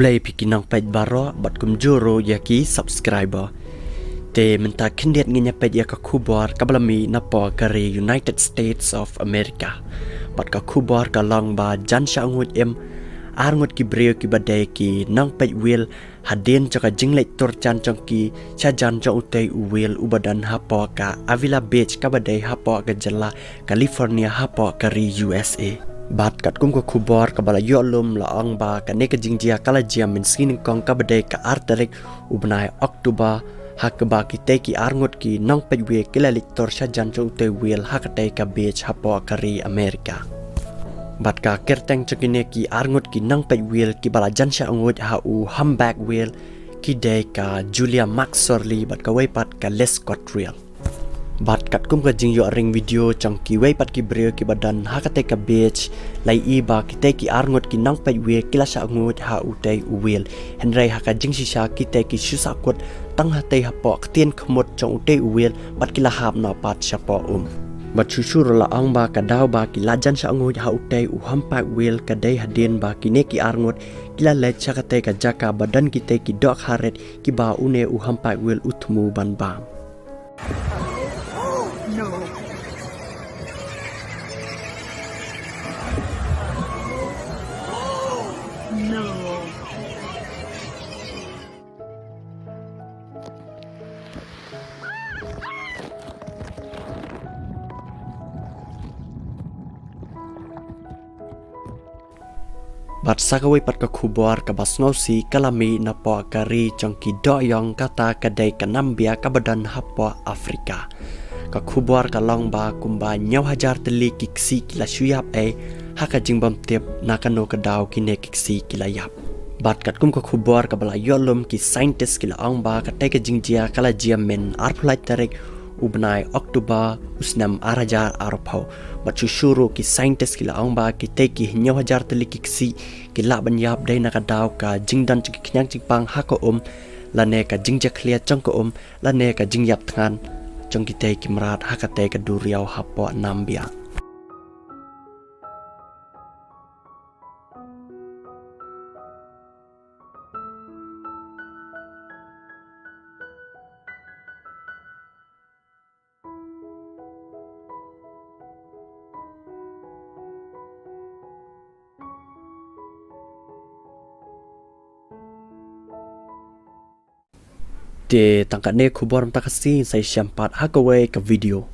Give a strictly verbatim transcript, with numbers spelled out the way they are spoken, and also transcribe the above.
Khublei phi ki nongpeit baroh bad kumjuh ruh ïa ki subscriber. Te mynta khyndiat ngin ïa peit ïa ka khubor kaba la mih napoh ka ri United States of America. Bad ka khubor ka long ba jan shah nguid im ar ngut ki briew kiba dei ki nongpeit wheel hadien jong ka jingleit tur jan jong ki sha jan jong utei u whale uba don hapoh ka Avila Beach kaba dei hapoh ka jylla California hapoh ka ri U S A. Bad katkum ka khubor kaba la ïoh lum la ong ba kane ka jingjia ka la jia mynsngi nyngkong kaba dei ka ar tarik u bnai October, ha kaba kitei ki ar ngut ki nongpeit whale ki la leit tur sha jan jong utei u whale ha katei ka beach hapoh ka ri America. Bad ka kyrteng jong kine ki ar ngut ki nongpeit whale kiba la jan shah nguid ha u humpback whale ki dei ka Julia McSorley bad kawei pat ka Les Cottrell. Bad katkum ka jingïoh ring video jong kiwei pat ki briew kiba don ha katei ka beach, la ïohi ba kitei ki ar ngut ki nongpeit whale ki la shah nguid ha utei u whale. Hynrei ha ka jingshisha kitei ki shu sah kut tang hatei hapoh ka ktien khmut jong utei u whale bad ki la hap noh pat shapoh um. Bad shuh shuh ruh la ong ba ka daw ba ki la jan shah nguid ha utei u humpback whale ka dei hadien ba kine ki ar ngut ki la leit sha katei ka jaka ba don kitei ki dohkha rit kiba une u humpback whale u thmu ban bam. No. No. Bad sa kawei pat ka khubor kaba sngewsih ka la mih napoh ka ri jong ki dohïong, kata ka dei ka Nambia kaba don hapoh Africa. Ka khubor ka long ba kumba hynñiew hajar tylli ki ksih ki la shu ïap ei ha ka jingbymtip na kano ka daw kine ki ksih ki la ïap. Bad katkum ka khubor kaba la ïoh lum, ki scientist ki la ong ba katei ka jingjia ka la jia mynne arphew lai tarik u bnai October u snem ar hajar arphew. Bad shuh shuh ruh ki scientist ki la ong ba kitei ki hynñiew hajar tylli ki ksih ki lah ban ïap dei na ka daw ka jingdon jong ki khñiang jingpang ha ka um, lane ka jingjakhlia jong ka um, lane ka jingïap thngan jong kitei ki mrad ha katei ka duriaw hapoh Nambia. Te tang katne khubor mynta ka sngi, sa ïashem pat ha kawei ka video.